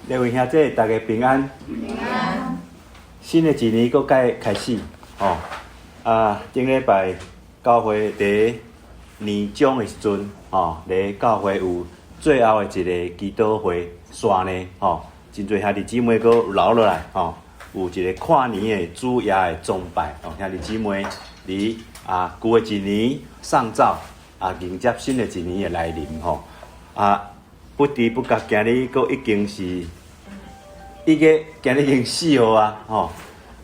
各位兄弟，大家平安。平安。新的一年閣該開始，吼！啊，頂禮拜教會佇年終的時陣，吼，佇教會有最後的一个祈禱會煞呢，吼，真濟兄弟姊妹閣留落來，吼，有一個跨年的主夜的崇拜，吼，兄弟姊妹佇啊舊的一年送走，啊迎接新的一年的來臨，吼，啊，不知不覺今日閣已經是1月，今日已經4號啊，吼，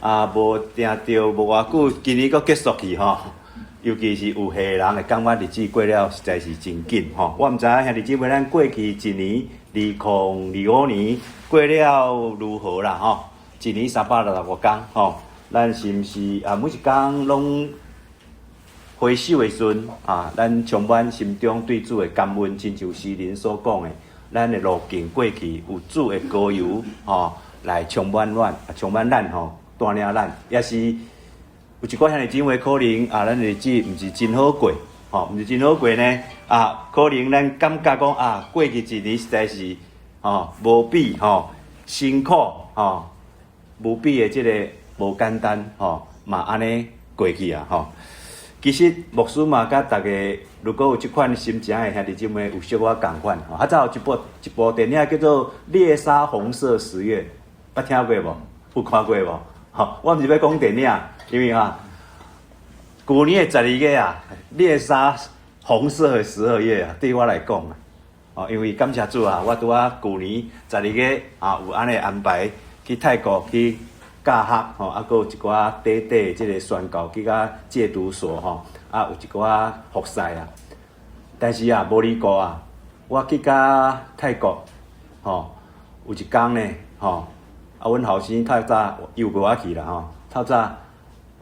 啊，無定著無偌久，今年閣結束去吼。尤其是有歲人會感覺日子過了實在是真緊吼。我毋知影兄弟姊妹咱過去一年2025年過了如何啦吼？一年365工吼，咱是毋是啊？每一工攏回首的時陣啊，咱充滿心中對主的感恩，親像詩人所講的，咱的路徑過去有主的膏油吼來充滿咱，充滿咱吼，帶領咱，也是有一寡兄弟姊妹可能啊，咱日子毋是真好過，吼，毋是真好過呢。啊，可能咱感覺講啊，過去一年實在是吼無比吼辛苦吼，無比的這个無簡單吼，嘛按呢過去啊吼。其實牧師嘛，佮大家如果有這款心情的兄弟姊妹有小可仝款吼。較早有一部電影叫做《獵殺紅色十月》，捌聽過無？有看過無？吼，我毋是欲講電影，因為啊，舊年的十二月啊，獵殺紅色的十二月啊，對我來講啊，哦，因為感謝主啊，我拄仔舊年十二月啊，有按呢安排去泰國去教學吼，啊，閣有一寡短短的這个宣教去甲戒毒所吼，啊，有一寡服侍啊。但是啊，無離過啊，我去甲泰國吼，有一工呢，吼，啊，阮後生透早伊有陪我去啦吼，透早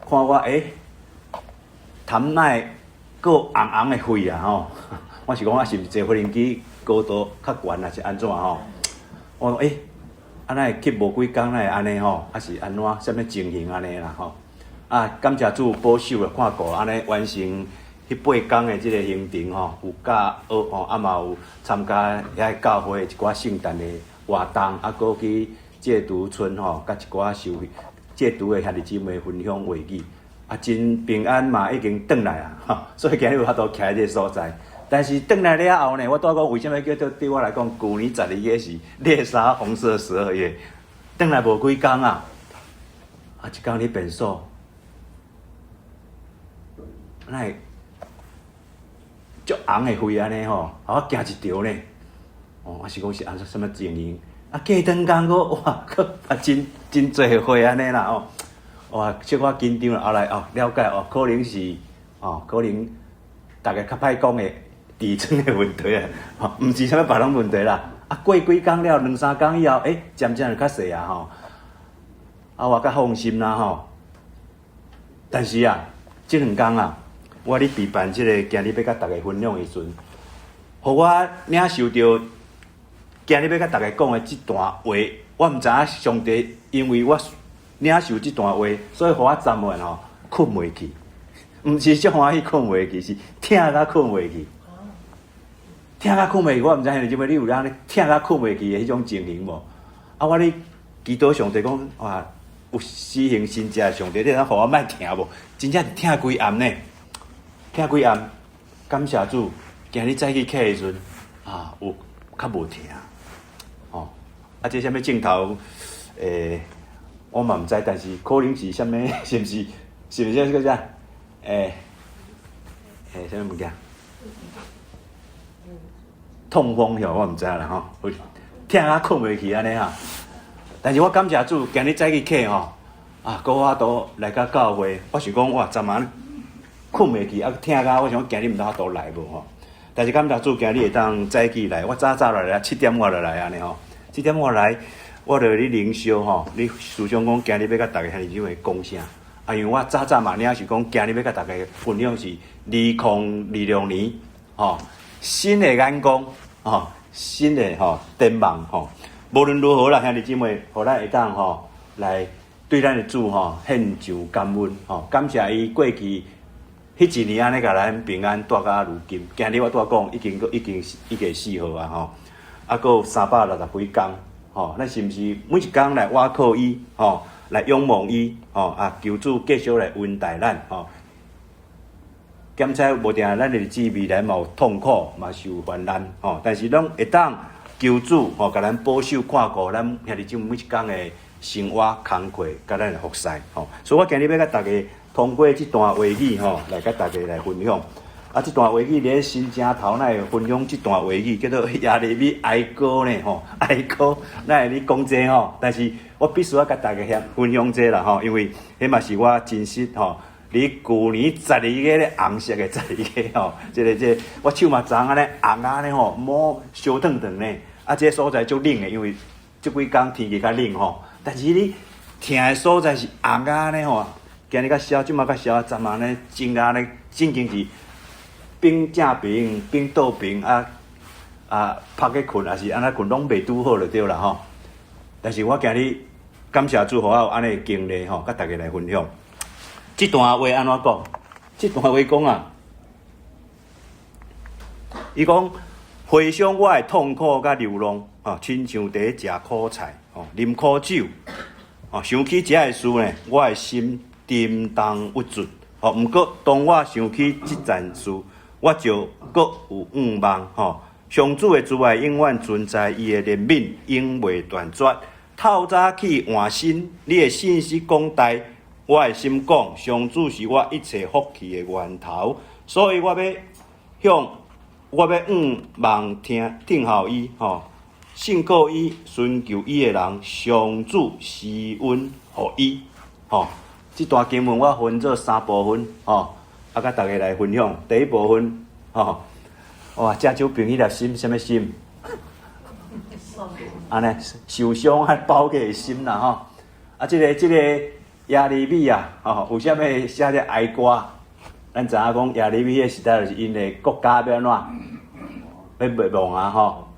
看我欸，痰哪會閣紅紅的血啊吼，我是講啊，是毋是坐飛行機高度較懸，還是按怎吼？我講欸，啊，哪會去無幾工，哪會按呢吼？啊是按怎？啥物情形按呢啦吼？啊，感謝主保守啊，看顧按呢完成彼8工的這个行程吼，有教學吼，啊嘛有參加遐个教會一寡聖誕的活動，啊，閣去戒毒村吼，佮一寡受戒毒的兄弟姊妹分享話語，啊，真平安嘛，已經轉來啊，吼，所以今日有法度徛佇這个所在。但是轉來了後呢，我拄仔講為啥物叫做對我來講，舊年十二月是獵殺紅色十二月，轉來無幾工啊，啊，一工佇便所，哪會足紅的血按呢吼，予我驚一趒呢。哦，啊是講是按怎啥物情形？啊，過轉工閣哇，閣啊真真濟血按呢啦吼，哇，小可緊張啦，後來哦了解哦，可能是哦，可能大家較歹講的痔瘡的問題啊，吼，毋是啥物別種問題啦。啊，過幾工了，兩三工以後，欸，漸漸就較細啊吼。啊，我較放心啦吼。但是啊，這兩工啊，我咧備辦這个今日欲佮大家分享的時陣，予我領受著今日欲佮大家講的這段話，我毋知影上帝因為我領受這段話，所以予我昨晚吼睏袂去，毋是足歡喜睏袂去，是疼甲睏袂去。疼甲睏袂去，我毋知兄弟姊妹你有按呢疼甲睏袂去的彼種情形無？啊，我咧祈禱上帝講，哇，有施行神蹟的上帝，你會當予我莫疼無？真正是疼規暗呢，疼規暗。感謝主，今日早起起的時陣，啊，有較無疼。吼，啊，這啥物鏡頭？欸，我嘛毋知，但是可能是啥物？是毋是？是毋是這個啥？欸，欸，啥物物件？痛風吼，我毋知啦吼，疼甲睏袂去按呢哈。但是我感謝主，今日早起起吼，啊，閣法度來到教會，我想講哇，昨晚睏袂去，啊，疼甲我想講今日毋知法度來無吼。但是感謝主，今日會當早起來，我早早來，7點外就來按呢吼。7點外來，我就咧靈修吼。咧思想講今日欲佮大家兄弟姊妹講啥？啊，因為我早早嘛領受講，今日欲佮大家分享是2026年吼，新的眼光吼，新的吼展望吼。無論如何啦，兄弟姊妹，予咱會當吼來對咱的主吼獻上感恩吼，感謝伊過去彼一年按呢共咱平安帶到如今。今日我拄仔講已經閣已經1月4號啊吼，啊閣有360幾工。吼，咱是毋是每一工來倚靠伊？吼，來仰望伊？吼啊，求主繼續來恩待咱？吼，檢測無定咱的日子未來嘛有痛苦，嘛是有患難，吼，但是攏會當求主吼，共咱保守看顧咱兄弟姊妹每一工的生活工課，佮咱的服侍，吼。所以我今日欲共大家通過這段話語，吼，來共大家來分享。啊，這段話語佇新正頭，咱會分享這段話語，叫做耶利米哀歌呢，吼，哀歌，咱會咧講這吼，但是我必須愛共大家遐分享這啦，吼，因為彼嘛是我真實吼，佇舊年12月咧紅色的十二月吼，這个這個，我手嘛紅按呢紅按呢吼，毛燒燙燙呢，啊，這个所在足冷的，因為這幾工天氣較冷吼，但是你疼的所在是紅按呢吼，今日較燒，這馬較燒，昨晚呢真按呢，真經是。反正爿，反倒爿啊啊，趴去睏，抑是按怎睏，攏袂拄好就對啦吼。但是我今日感謝主，予我有按呢的經歷吼，佮大家來分享。這段話按怎講？這段話講啊，伊講回想我的痛苦佮流浪，吼，親像佇食苦菜，吼，啉苦酒，吼，想起這个事呢，我的心沉重鬱卒。吼，毋過當我想起這件事，我就閣有向望吼，上主的慈愛永遠存在，伊的憐憫永袂斷絕。透早起換新，你的信實廣大，我的心講，上主是我一切福氣的源頭，所以我欲向望聽聽候伊吼，信靠伊、尋求伊的人，上主施恩予伊吼。這段經文我分做三部分吼。啊，佮大家來分享。第一部分，吼，哇，這手邊彼粒心，啥物心？按呢，受傷還包起的心啦，吼。啊，這个耶利米啊，吼，為啥物寫這哀歌？咱知影講耶利米彼个時代就是𪜶的國家欲按怎？欲滅亡啊，吼。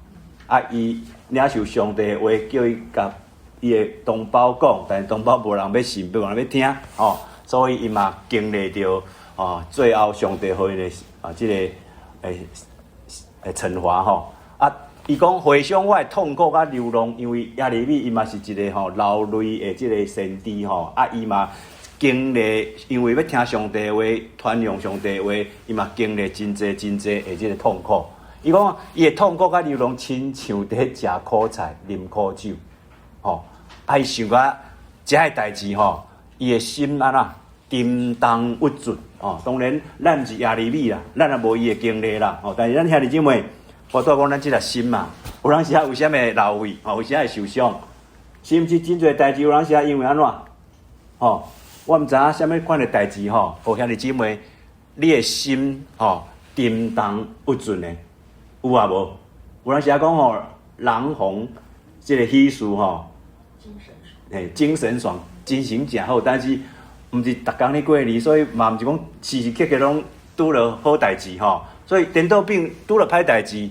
啊，伊領受上帝的話，叫伊共伊的同胞講，但是同胞無人欲信，無人欲聽，吼，所以伊嘛經歷著。哦，最後上帝予𪜶的啊，這个懲罰吼啊！伊講回想我的痛苦佮流浪，因為耶利米伊嘛是一个吼流淚的這个先知吼啊！伊嘛經歷，因為欲聽上帝話，傳揚上帝話，伊嘛經歷真濟真濟的這个痛苦。伊講伊的痛苦佮流浪，親像佇食苦菜、啉苦酒，吼！啊，伊想講這个代誌吼，伊的心按怎？沉重鬱卒哦，當然咱毋是耶利米啦，咱也無伊的經歷啦，哦，但是咱兄弟姊妹，我拄仔講咱這粒心嘛，有當時啊為啥物會流淚？哦，為啥會受傷？是毋是真濟代誌有當時啊因為按怎？吼，我毋知影啥物款的代誌吼，予兄弟姊妹，你的心吼沉重鬱卒的，有啊無？有當時啊講吼，人逢這个喜事吼，嘿，精神爽，精神誠好，但是。毋是逐工咧過年，所以嘛毋是講時時刻刻攏拄著好代誌吼。所以顛倒變拄著歹代誌，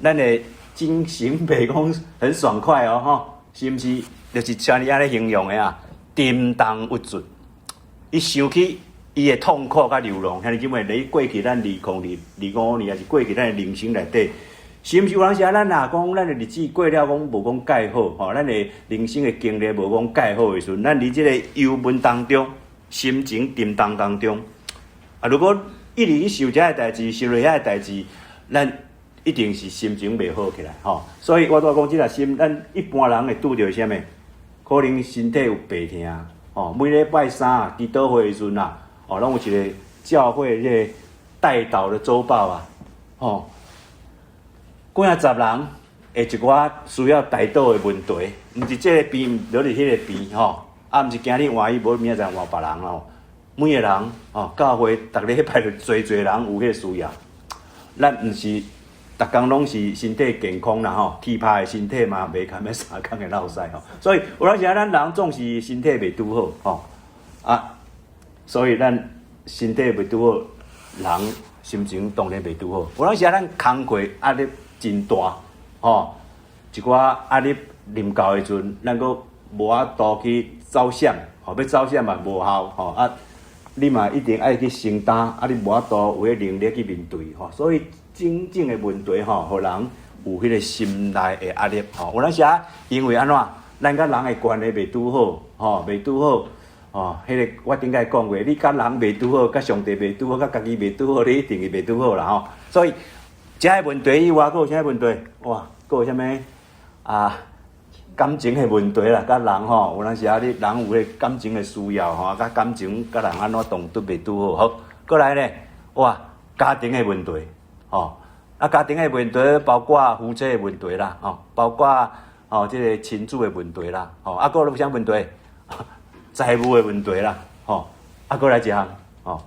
咱的精神袂講很爽快哦吼，是毋是？就是像你按呢形容的啊，沉重鬱卒。伊想起伊的痛苦佮流浪，兄弟姊妹，佇過去咱2025年，抑是過去咱的人生內底，是毋是有當時啊？咱若講咱的日子過了講無講蓋好吼，咱的人生的經歷無講蓋好的時陣，咱佇這个憂悶當中。心情沉重當中，啊，如果一直去想這个代誌，想著遐个代誌，咱一定是心情袂好起來吼。所以我拄仔講這粒心，咱一般人會拄著啥物？可能身體有病痛，吼，每禮拜三啊，祈禱會的時陣啊，哦，攏有一个教會這个代禱的週報啊，吼，幾仔十人會一寡需要代禱的問題，毋是這个病，落佇彼个病吼。啊，毋是今日換伊，無明仔載換別人哦。每個人哦，教會逐禮拜就濟濟人有彼个需要。咱毋是逐工攏是身體健康啦吼，鐵拍的身體嘛袂堪欲相仝的落屎吼。所以有當時啊，咱人總是身體袂拄好吼啊，所以咱身體袂拄好，人心情當然袂拄好。有當時啊，咱工課壓力真大吼，一寡壓力臨到的時陣，咱閣無法度去走閃，吼，欲走閃嘛無效，吼啊！你嘛一定愛去承擔，啊，你無法度有彼能力去面對，吼，所以種種的問題，吼，予人有彼个心內的壓力吼。有當時啊，因為按怎，咱佮人的關係袂拄好，吼，袂拄好，吼，彼個我頂擺講過，你佮人袂拄好，佮上帝袂拄好，佮家己袂拄好，你一定會袂拄好啦吼。所以，這个問題以外，閣有啥問題？哇，閣有啥物啊？感情的問題啦，佮人吼，有當時啊，你人有彼個感情的需要吼，佮感情佮人按怎動都袂拄好。好，過來呢，哇，家庭的問題，吼，啊，家庭的問題包括夫妻的問題啦，吼，包括吼這個親子的問題啦，吼，啊，閣有啥問題？財務的問題啦，吼，啊，閣來一項，吼，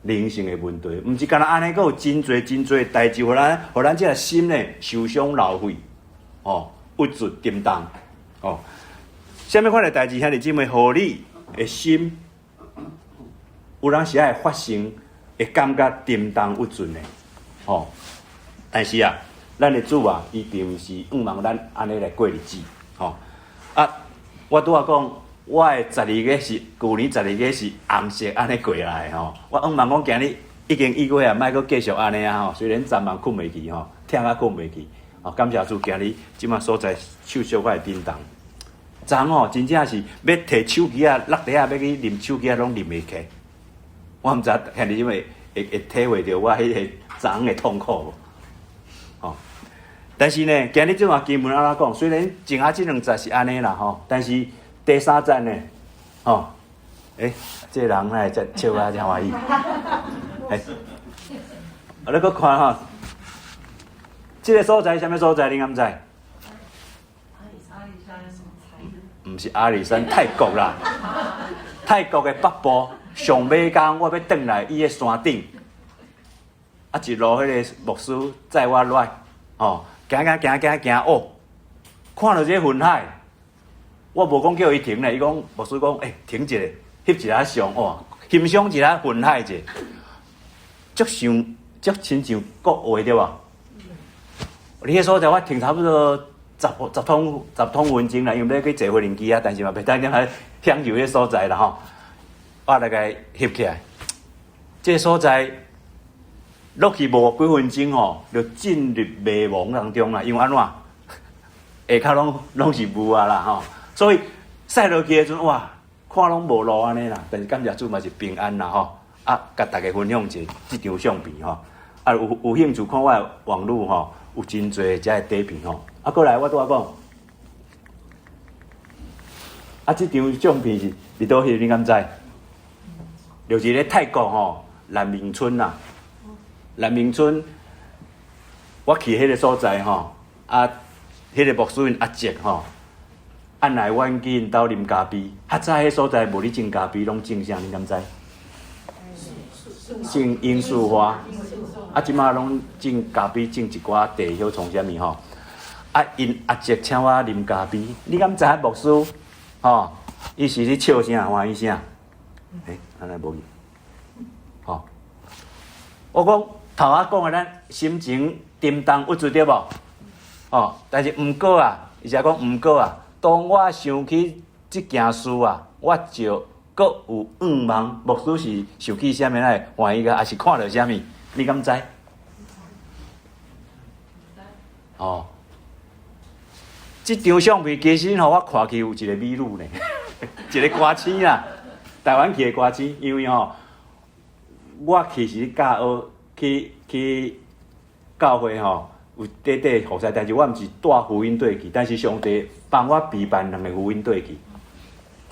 靈性的問題，毋是干焦按呢，閣有真濟真濟代誌，予咱這个心呢受傷勞費，吼，鬱卒沉重。哦，啥物款的代誌，兄弟姊妹，予你的心有當時會發生，會感覺沉重鬱卒的，吼。但是啊，咱的主啊，伊並毋是向望咱按呢來過日子，吼。啊，我拄仔講，我的十二月是舊年十二月是紅色按呢過來的吼。我向望講今日已經一個月啊，莫閣繼續按呢啊吼。雖然昨晚睏袂去吼，忝啊睏袂去，哦，感謝主，今日這馬所在手小可會振動。昨吼真正是欲提手機仔，落地仔欲去啉手機仔，攏啉袂起。我毋知兄弟姊妹會體會著我彼個昨的痛苦無？吼！但是呢，今日這段經文按怎講？雖然前仔這兩節是按呢啦吼，但是第三節呢，吼，欸，這個人哪會遮笑啊遮歡喜？欸，啊，你閣看吼，這个所在啥物所在？你敢知？毋是阿里山，泰國啦。泰國的北部上尾工，我欲轉來伊的山頂，啊，一路彼个牧師載我落來，吼，行行行行行，哦，看著這個雲海，我無講叫伊停咧，伊講牧師講，欸，停一下，翕一下相，哦，欣賞一下雲海者，足像足親像國畫對無？你彼所在我停差不多十通分鐘啦，因為欲去坐飛行機啊，但是嘛袂當踮遐享受彼所在啦吼。我來共翕起來，這个所在落去無幾分鐘吼，就進入迷惘當中啦。因為按怎？下跤攏是霧啊啦吼，所以駛落去的時陣，哇，看攏無路按呢啦。但是感謝主嘛是平安啦吼。啊，共大家分享一下這張相片吼。啊，有興趣看我的網路吼，有真濟遮的底片吼。啊，過來我拄仔講，啊，這張相片是佇佗翕，你敢知？就是咧泰國吼難民村啦，難民村，我去彼个所在吼，啊，彼个牧師𪜶阿叔吼，按來阮去𪜶兜啉咖啡，較早彼所在無咧種咖啡，攏種啥？你敢知？種罌粟花，啊，這馬攏種咖啡，種一寡地，曉創啥物吼？啊，𪜶阿叔請我啉咖啡，你敢知影牧師？吼，伊是咧笑啥歡喜啥？欸，按呢無去，吼！我講頭仔講的咱心情沉重鬱卒對無？吼，但是毋過啊，伊是講毋過啊，當我想起這件事啊，我就閣有向望。牧師是想起啥物來歡喜個，抑是看著啥物？你敢知？哦。這張相片其實吼，我看去有一個美女呢，一個歌星啦，台灣去的歌星。因為吼，我其實教學去教會吼，有短短服侍，但是我毋是帶福音隊去，但是上帝幫我備辦兩個福音隊去，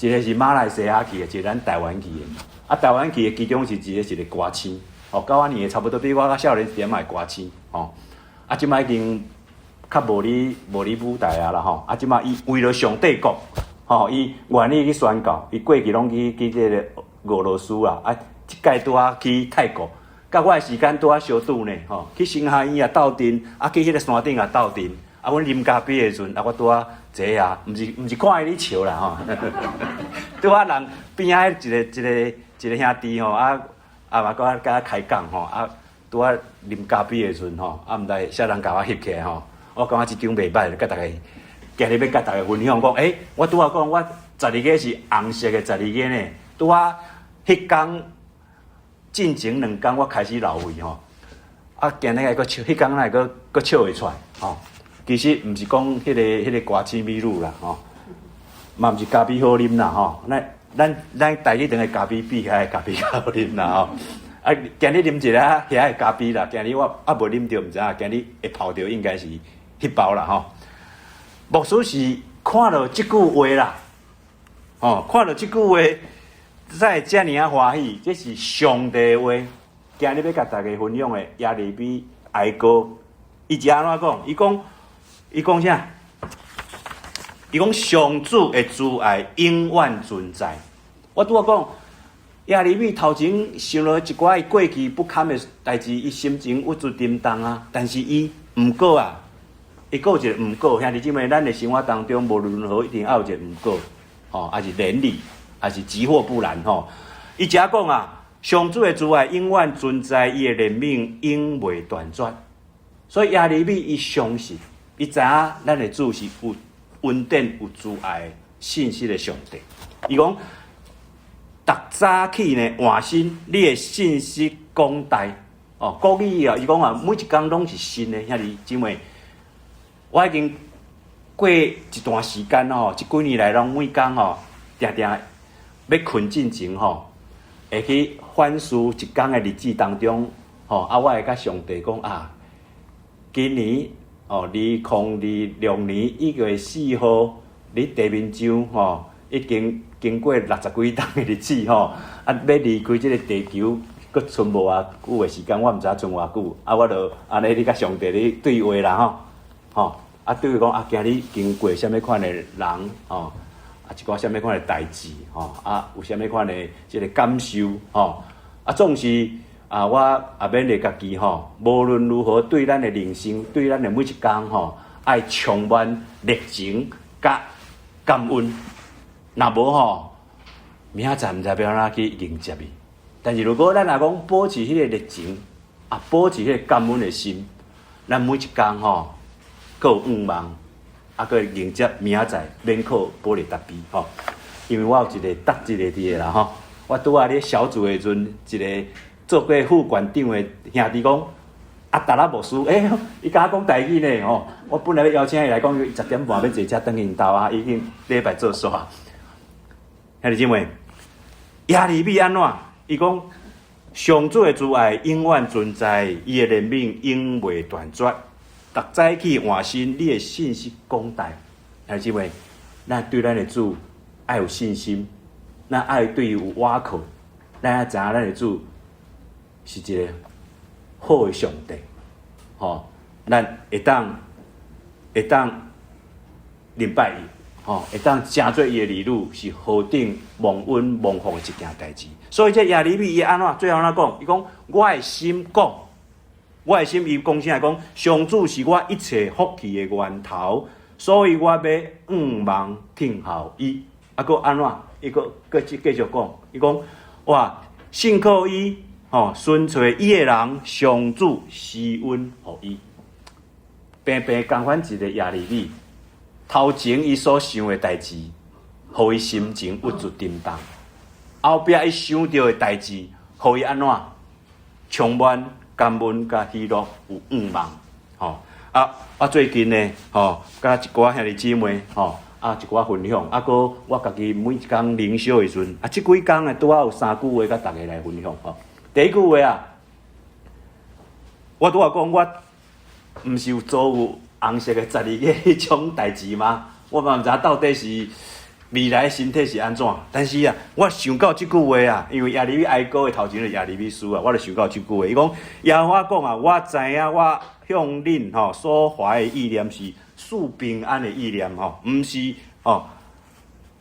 一個是馬來西亞去的，一個咱台灣去的。啊，台灣去的其中是一個是一個歌星，哦，佮我年齡差不多，比我較少年一點仔的歌星，吼。啊，這擺已經較無咧舞台啊啦吼，啊，這擺伊為了上帝國，吼，伊願意去宣教，伊過去攏去這个俄羅斯啊，啊，這擺拄仔去泰國，佮我的時間拄仔相拄呢，吼，去神學院也鬥陣，啊，去彼个山頂也鬥陣，啊，阮啉咖啡的時陣，啊，我拄仔坐啊，毋是看伊咧笑啦吼，拄仔人邊仔一个一个一个兄弟吼，啊啊嘛閣佮開講吼，啊，拄仔啉咖啡的時陣吼，啊，毋知啥人共我翕起來吼。我感覺這張袂䆀，佮大家今日欲佮大家分享講，欸，我拄仔講我十二月是紅色的十二月呢，拄仔彼工進前兩工我開始流淚吼，啊，今日還閣笑，彼工還閣閣笑會出來吼。其實毋是講彼個歌星美女啦，吼，嘛毋是咖啡好啉啦，吼。咱台語當的咖啡比遐的咖啡較好啉啦，吼。啊，今日啉一下遐的咖啡啦，今日我猶未啉著，毋知影，今日會泡著應該是彼包啦，吼。牧師是看著這句話啦，吼，看著這句話，才會遮爾仔歡喜。這是上帝的話，今日欲共大家分享的耶利米哀歌，伊是按怎講？伊講，伊講啥？伊講上主的慈愛永遠存在。我拄仔講，耶利米頭前想著一寡伊過去不堪的代誌，伊心情鬱卒沉重啊。但是伊毋過啊，伊閣有一个毋過。兄弟姊妹，咱的生活當中無論如何一定愛有一个毋過，吼，抑是連理，抑是急或不然吼。伊遮講啊，上主的慈愛永遠存在，伊的憐憫永袂斷絕。所以耶利米伊相信，伊知影咱的主是有恩典、有慈愛、信實的上帝。伊講，逐早起呢換新，你的信實廣大哦。國語啊，伊講啊，每一工攏是新的。兄弟姊妹，我已經過一段時間吼，這幾年來攏每工吼，定定欲睏進前吼，會去反思一工的日子當中吼，啊，我會共上帝講啊，今年哦，2026年1月4號，佇地面上吼，已經經過六十幾冬的日子吼，啊，欲離開這个地球，閣賰無偌久的時間，我毋知影賰偌久，啊，我就按呢咧共上帝咧對話啦吼，吼，啊，對話講啊，今日經過啥物款的人吼，啊，一寡啥物款的代誌吼，啊，有啥物款的這个感受吼，啊，總是啊，我也勉勵家己吼，無論如何對咱的人生，對咱的每一工吼，愛充滿熱情佮感恩。若無吼，明仔載毋知欲按怎去迎接伊。但是如果咱若講保持彼個熱情，啊，保持彼個感恩的心，咱每一工吼，閣有向望，啊，閣會迎接明仔載，免靠保利達比吼。因為我有一個搭一個佇个啦吼，我拄仔咧小組的時陣，一個做過副館長的兄弟講，阿達拉牧師，欸，伊共我講台語呢吼。我本來欲邀請伊來講，伊10點半欲坐車轉𪜶兜啊，已經禮拜做煞。兄弟姊妹，耶利米按怎？伊講上主的慈愛永遠存在，伊的憐憫永袂斷絕。逐早起換新，你的信實廣大。兄弟姊妹，咱對咱的主愛有信心，咱愛對伊有倚靠，咱愛知影咱的主是一个好的上帝，吼，咱會當認拜伊，吼，會當成做伊的兒女，是何等蒙恩蒙福的一件代誌。所以這耶利米伊按怎最後按怎講？伊講我的心講，我的心伊講啥？講上主是我一切福氣的源頭，所以我欲向望聽候伊。啊，閣按怎？伊閣閣繼續講，伊講哇，信靠伊，吼，尋揣伊的人，上主施恩予伊。平平仝款一個耶利米，頭前伊所想的代誌，予伊心情鬱卒沉重；後壁伊想著的代誌，予伊按怎充滿感恩佮喜樂，有向望。吼啊！我最近呢，吼，佮一寡兄弟姊妹，吼，啊，一寡分享，啊，閣我家己每一工靈修的時陣，啊，這幾工呢，拄仔有三句話佮大家來分享吼。第一句話啊，我拄仔講我毋是有遭遇紅色的十字架彼種代誌嗎？我嘛毋知到底是未來身體是按怎，但是啊，我想到這句話啊，因為耶利米哀歌的頭前就耶利米書啊，我就想到這句話，伊講耶和華講啊，我知影我向恁吼所懷的意念是賜平安的意念吼，毋是吼，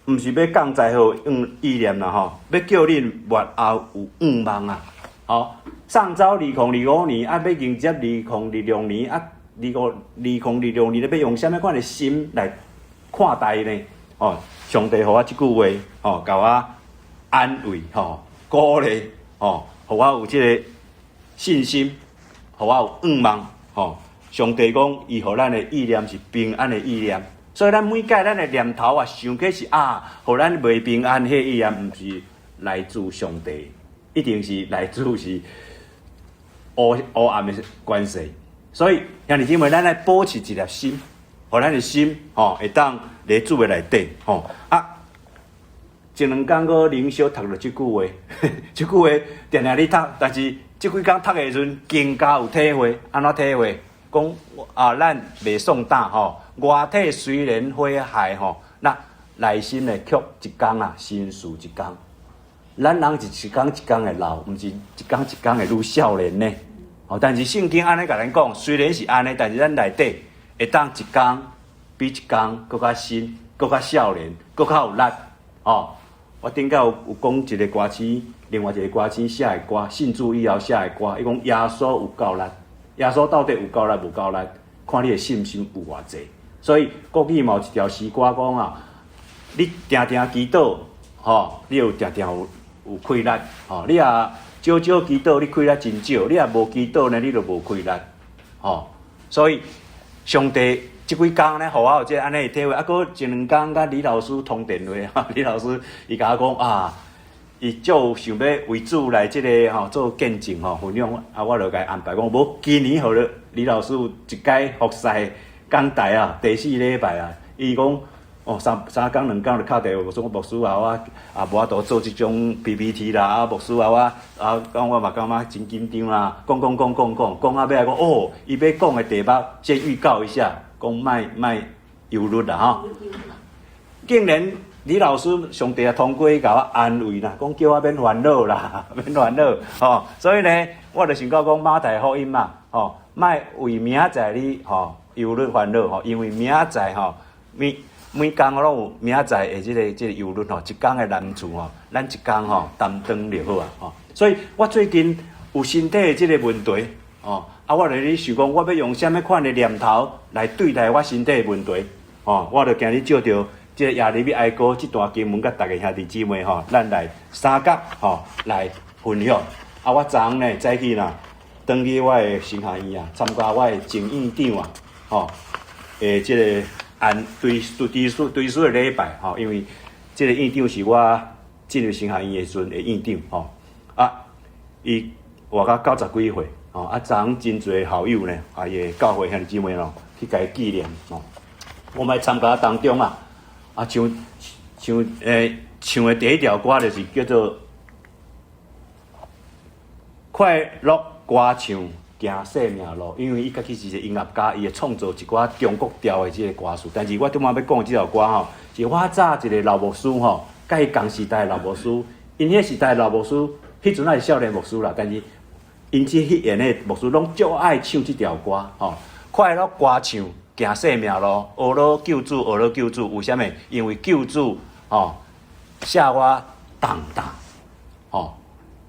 毋是欲降災禍的意念啦吼，欲叫恁末後有向望啊！吼，上晝2025年啊，欲迎接2026年啊，2026年咧，欲用啥物款的心來看待呢？哦，上帝予我這句話，吼，共我安慰，吼，鼓勵，吼，予我有這个信心，予我有向望，吼。上帝講，伊予咱的意念是平安的意念，所以咱每擺咱的念頭啊，想起是啊，予咱袂平安，彼意念毋是來自上帝，一定是來自是烏黑暗的關係。所以兄弟姊妹，咱來保持一粒心，予咱的心吼會當佇主的內底吼啊。前兩工閣靈修讀著這句話，這句話定定咧讀，但是這幾工讀的時陣更加有體會。按怎體會？講啊，咱袂喪膽吼，外體雖然毀壞吼，那內心呢卻一工啊新似一工。咱人是一工一工會老，毋是一工一工會愈少年呢。哦，但是聖經按呢共咱講，雖然是按呢，但是咱內底會當一工比一工閣較新，閣較少年，閣較有力。哦，我頂擺有講一个歌詞，另外一个歌詞寫的歌，信主以後寫的歌，伊講耶穌有夠力，耶穌到底有夠力無夠力？看你的信心有偌濟。所以國語嘛有一條詩歌講啊，你定定祈禱，吼，你有定定有氣力，吼，你若少少祈禱，你氣力真少；你若無祈禱呢，你就無氣力，吼。所以上帝這幾工呢，予我有這按呢的體會。啊，閣前兩工佮李老師通電話，李老師伊共我講啊，伊足想欲為主來這个吼做見證吼分享，啊，我就共伊安排講，無今年予李老師有一屆服侍講台啊，第四禮拜啊，伊講哦三工兩工就敲電話，說牧師啊，我啊無法度做這種 PPT 啦，啊牧師啊我啊講我嘛感覺真緊張啦，講講講講講講啊尾仔講哦，伊欲講的題目先預告一下，講莫莫憂慮啦吼，竟然李老師上帝也通過伊共我安慰啦，講叫我免煩惱啦，免煩惱吼。所以呢，我就想到講馬太福音嘛，吼，莫為明仔載你吼憂慮煩惱吼，因為明仔載吼每每工攏有明仔載的這个憂慮吼，一工的難處吼，咱一工吼擔當就好啊吼。所以我最近有身體的這个問題吼，啊，我就咧想講，我欲用啥物款的念頭來對待我身體的問題吼，我就今日借著這个耶利米哀歌這段經文，佮逐个兄弟姊妹吼，咱來相佮吼來分享。啊，我昨昏呢早起啦，轉去我的神學院啊，參加我的前院長啊，吼，的這个按追追思追思的禮拜吼，因為這个院長是我進入神學院的時陣的院長吼，啊，伊活到九十幾歲吼，啊，昨昏真濟校友呢，啊，伊的教會兄弟姊妹咯，去共伊紀念吼。我們參加當中啊，啊，唱唱唱的第一條歌就是叫做《快樂歌唱行生命路》，因為伊家己是一个音樂家，伊會創作一寡中國調的這个歌詞。但是我拄仔欲講的這條歌吼，是我早一个老牧師吼，佮伊仝時代的老牧師，𪜶彼時代的老牧師，彼陣還是少年牧師啦，但是𪜶這彼緣的牧師攏足愛唱這條歌吼，快樂歌唱行生命路，呵咾救主，呵咾救主，為啥物？因為救主吼捨我重擔吼，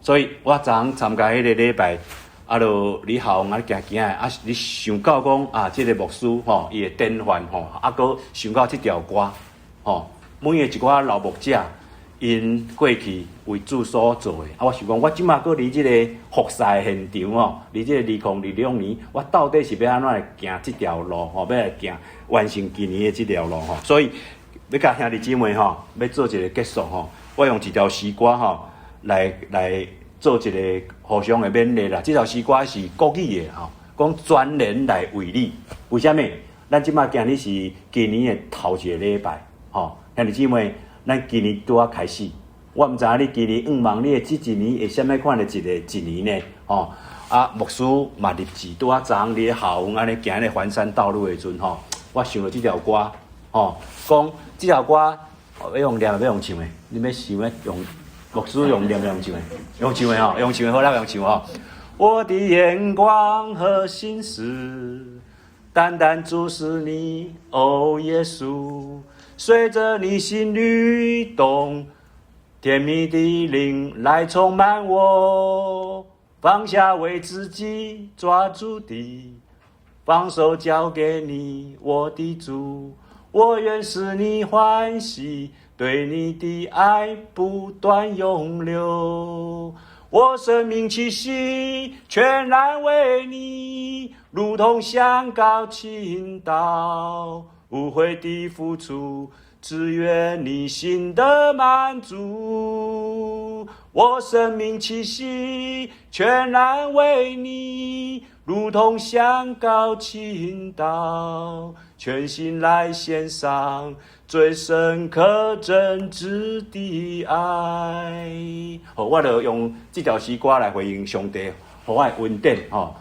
所以我昨昏參加彼个禮拜，啊，就佇校園啊行行的，啊，你想到講啊，這个牧師吼，伊的典範吼，啊，閣想到這條歌吼，每个一寡老牧者，𪜶過去為主所做的，啊，我想講，我這馬閣佇這个服侍的現場吼，佇這个2026年，我到底是欲按怎來行這條路吼，欲來行完成今年的這條路吼，所以欲共兄弟姊妹吼，欲做一个結束吼，我用一條詩歌吼，來做一个互相的勉勵啦。這條詩歌是國語的吼，講全然來為你，為啥物？咱這馬今日是今年的頭一个禮拜，吼，兄弟姊妹。咱今年拄仔開始，我毋知影你今年向望你的這一年會啥物款的一个一年呢？吼啊，牧師嘛立志拄仔昨昏佇咧校園按呢行咧環山道路的時陣吼，我想著這條歌，吼，講這條歌欲用念抑用唱的？你欲想欲用牧師用念用唱的？用唱的吼，用唱的好，咱用唱吼。我的眼光和心思，單單注視你，哦，耶穌。隨著你心律動，甜蜜的靈來充滿我，放下為自己抓住的，放手交給你，我的主，我願使你歡喜，對你的愛不斷湧流，我生命氣息全然為你，如同香膏傾倒。無悔的付出，只願你心得滿足。我生命氣息全然為你，如同香膏傾倒，全心來獻上最深刻真摯的愛。好，我就用這條詩歌來回應上帝，予我的恩典吼。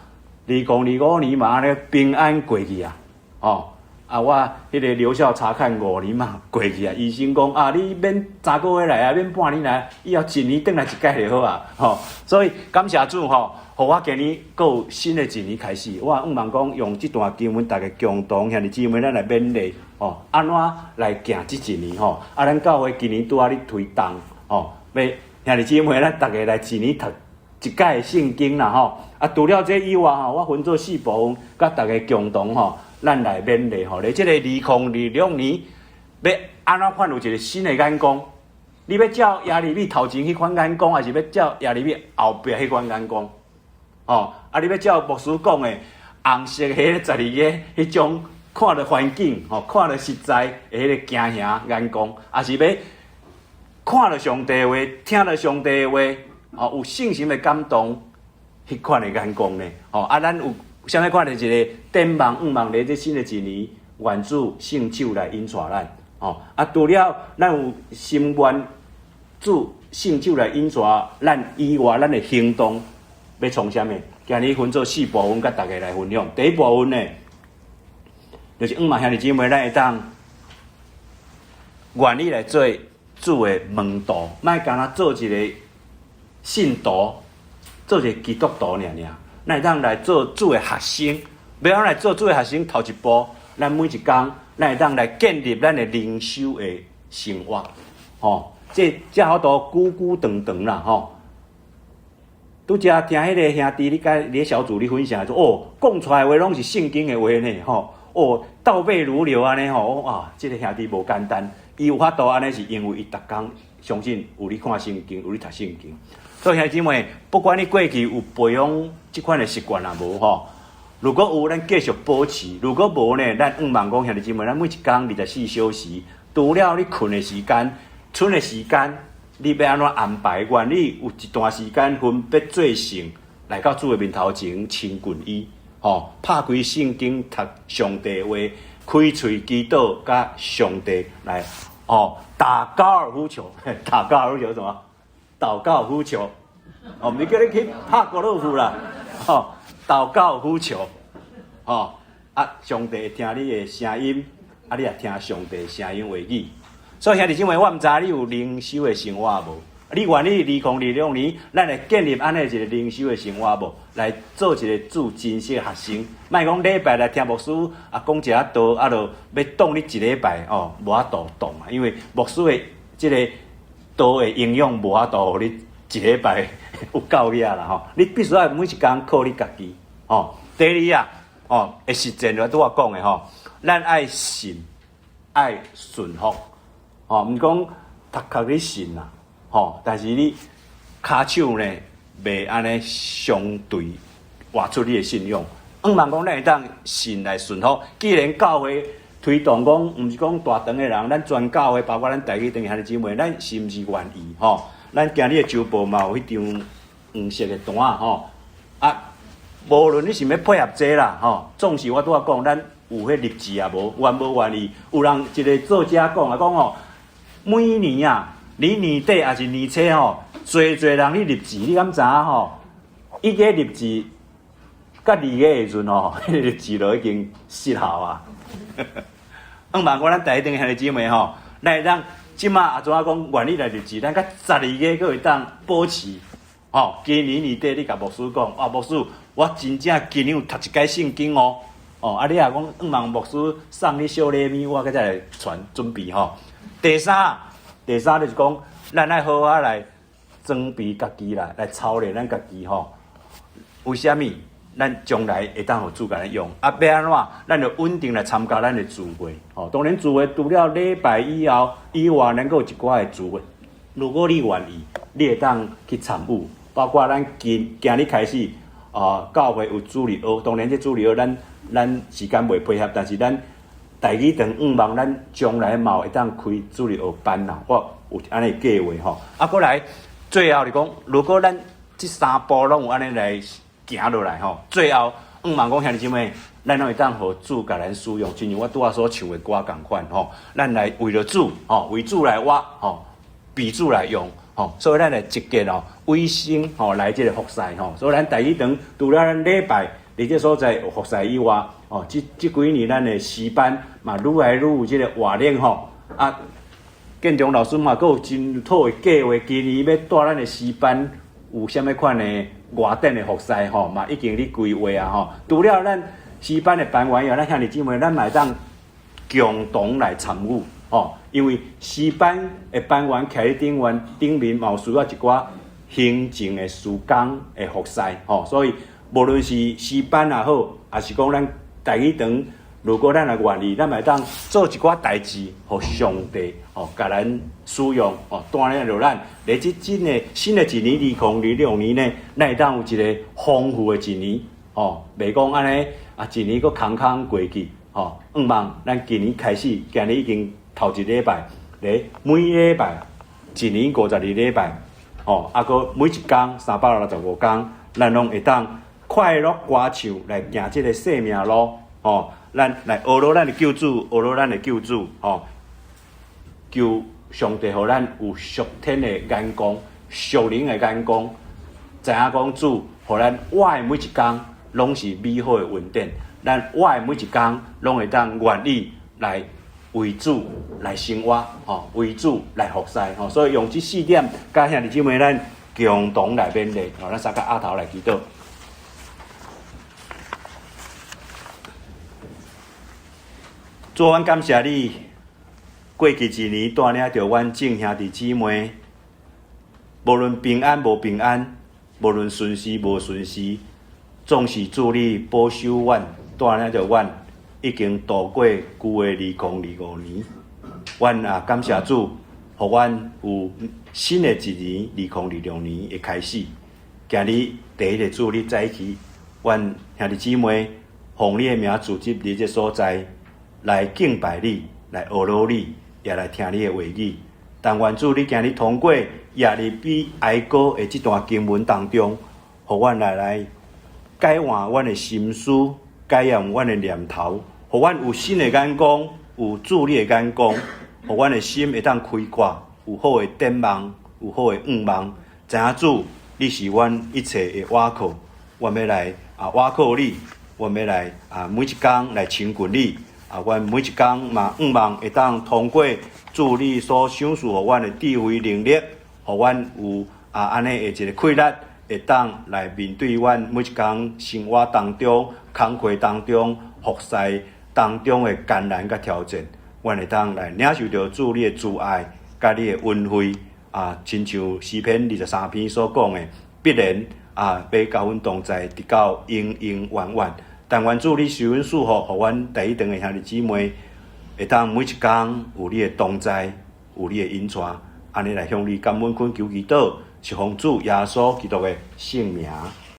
2025年嘛，按呢平安過去啊，吼。啊，我彼个留校察看五年嘛過去啊，醫生講啊，你免3個月來啊，免半年來，以後一年轉來一擺就好啊，吼。所以感謝主吼，予我今年閣有新的一年開始。我向望講用這段經文，大家共同兄弟姊妹咱來勉勵，吼，按怎來行這一年吼？啊，咱教會今年拄仔咧推動，吼，欲兄弟姊妹咱逐家來一年讀一擺聖經啦，吼。啊，除了這以外吼，我分做四部分，佮大家共同吼，咱來勉勵吼，咧這个2026年欲按怎款有一個新的眼光？你欲照耶利米頭前彼款眼光，還是欲照耶利米後壁彼款眼光？吼，啊，你欲照牧師講的紅色彼個十二个彼種看著環境，吼，看著實在的彼个驚嚇眼光，還是欲看著上帝話，聽著上帝話，吼，有信心的感動，彼款的眼光呢？吼，啊，咱有啥物款的一个展望、向望咧？這新的一年，願主聖手來引帶咱，吼！啊，除了咱有心願主聖手來引帶咱以外，咱的行動欲創啥物？今日分做四部分，佮大家來分享。第一部分呢，就是向望兄弟姊妹，咱會當願意來做主的門徒，莫干焦做一个信徒，做一个基督徒爾爾。咱會當來做主的學生，欲按怎來做主的學生？頭一步，咱每一工，咱會當來建立咱的靈修的生活，吼，這才有法度久久長長啦，吼。拄才聽彼个兄弟，你佮你小組咧分享，說哦，講出來話攏是聖經的話呢，吼，哦，倒背如流按呢，吼，啊，這个兄弟無簡單，伊有法度按呢，是因為伊逐工相信有咧看聖經，有咧讀聖經。所以兄弟姊妹，不管你過去有培養這款的習慣抑無吼，如果有，咱繼續保持；如果無呢，咱向望講兄弟姊妹，咱每一工24小時，除了你睏的時間、賰的時間，你欲按怎安排？願你有一段時間分別做聖，來到主的面頭前親近伊，吼，拍開聖經讀上帝話，開喙祈禱，佮上帝來，吼，打高爾夫球，打高爾夫球什麼？禱高爾夫球，哦，毋是叫你去拍高爾夫啦，吼，禱高爾夫球，吼，啊，上帝會聽你的聲音，啊，你也聽上帝的聲音話語。所以兄弟姊妹，我毋知你有靈修的生活無？你願意2026年，咱來建立按呢一个靈修的生活無？來做一个主真實的學生，莫講禮拜來聽牧師啊講一下道，啊就欲當你一禮拜哦，無法度當啊，因為牧師的這个道的營養無法度予你一禮拜有夠額啦吼，你必須愛每一工靠你家己吼。第二啊，哦，會實踐我拄仔講的吼，咱愛信，愛順服，吼，毋是講頭殼咧信啦，吼，但是你跤手呢袂按呢相對活出你的信仰。向望講咱會當信來順服，既然教會推動講，毋是講大堂的人，咱全教會包括咱台語堂兄弟姊妹，咱是毋是願意吼？咱今日的週報嘛有彼張黃色的單吼，啊，無論你是欲配合這啦吼，總是我拄仔講，咱有彼立志抑無，願無願意？有人一个作者講啊，講吼，每年啊，你年底抑是年初吼，濟濟人咧立志，你敢知影吼？1月立志，到2月的時陣吼，彼个立志就已經失效啊！向望講咱台頂兄弟姊妹吼，咱會當這馬阿怎仔講願意來立志，咱到12月閣會當保持吼。今年年底你共牧師講，啊牧師，我真正今年有讀一擺聖經哦。哦，啊你若講向望牧師送你小禮物，我閣再來傳準備吼。第三，第三就是講，咱愛好好來裝備家己啦，來操練咱家己吼。為啥物？咱將來會當予主共咱用，啊，欲按怎？咱就穩定來參加咱的聚會，吼。當然聚會除了禮拜以後以外，咱閣有一寡的聚會。如果你願意，你會當去參與，包括咱今今日開始啊，教會有主日學。當然，這主日學咱時間袂配合，但是咱台語堂向望咱將來嘛會當開主日學班啦。我有按呢計畫吼。啊，閣來最後就講，如果咱這三步攏有按呢來行落來吼，最後向望講兄弟姊妹，咱攏會當予主共咱使用，親像我拄仔所唱的歌仝款吼。咱來為著主吼，為主來活吼，被主來用吼。所以咱來積極哦，委身吼來這个服侍吼。所以咱台語堂除了咱禮拜佇這所在有服侍以外，哦，這幾年咱的詩班嘛愈來愈有這个活力吼。啊，建中老師嘛，閣有真好的計劃，今年欲帶咱的詩班有啥物款的外展的服侍吼，嘛已經咧規劃啊吼。除了咱詩班的班員以外，咱兄弟姊妹，咱嘛會當共同來參與吼，因為詩班的班員徛佇頂面，頂面嘛有需要一寡行政的事工的服侍吼，所以無論是詩班也好，抑是講咱台語堂，如果咱若願意，咱嘛會當做一寡代誌，予上帝吼共咱使用吼，帶領著咱。佇這真的新的一年2026年呢，咱會當有一个豐富的一年吼，袂講按呢啊，一年閣空空過去吼。向望咱今年開始，今日已經頭一禮拜，咧每禮拜一年52禮拜吼，啊，閣每一工365工，咱攏會當快樂歌唱來行這个生命路吼。咱來學落咱的救主，學落咱的救主，吼！求上帝予咱有屬天的眼光、屬靈的眼光，知影講主，予咱活的每一工攏是美好的恩典，咱活的每一工攏會當願意來為主來生活，吼，為主來服侍，吼。所以用這四點，佮兄弟姊妹咱共同來勉勵，吼，咱三個阿頭來祈禱。主，阮感謝你，過去一年帶領著阮眾兄弟姊妹，無論平安無平安，無論順時無順時，總是主你保守阮，帶領著阮，已經度過舊的2025年。阮也感謝主，予阮有新的一年2026年的開始。今日第一个主日早起，阮兄弟姊妹奉你的名組織佇這所在。來敬拜你，來學落你，也來聽你的話語。但願主你今日通過耶利米哀歌的這段經文當中，予阮來改換阮的心思，改變阮的念頭，予阮有新的眼光，有主你的眼光，予阮的心會當開闊，有好的展望，有好的願望。知影主，你是阮一切的倚靠，阮欲來啊倚靠你，阮欲來啊每一工來親近你。啊，阮每一工嘛，向望會當通過主你所賞賜予阮的智慧能力，予阮有啊按呢的一个氣力，會當來面對阮每一工生活當中、工課當中、服侍當中的艱難佮挑戰，阮會當來領受著主你的慈愛佮你的恩惠啊，親像詩篇23篇所講的，必然啊，欲佮阮同在，直到永永遠遠。但願主你賜阮賜福，予阮台語堂的兄弟姊妹會當每一工有你的同在，有你的引帶，按呢來向你感恩懇求祈禱，是奉主耶穌基督的聖名。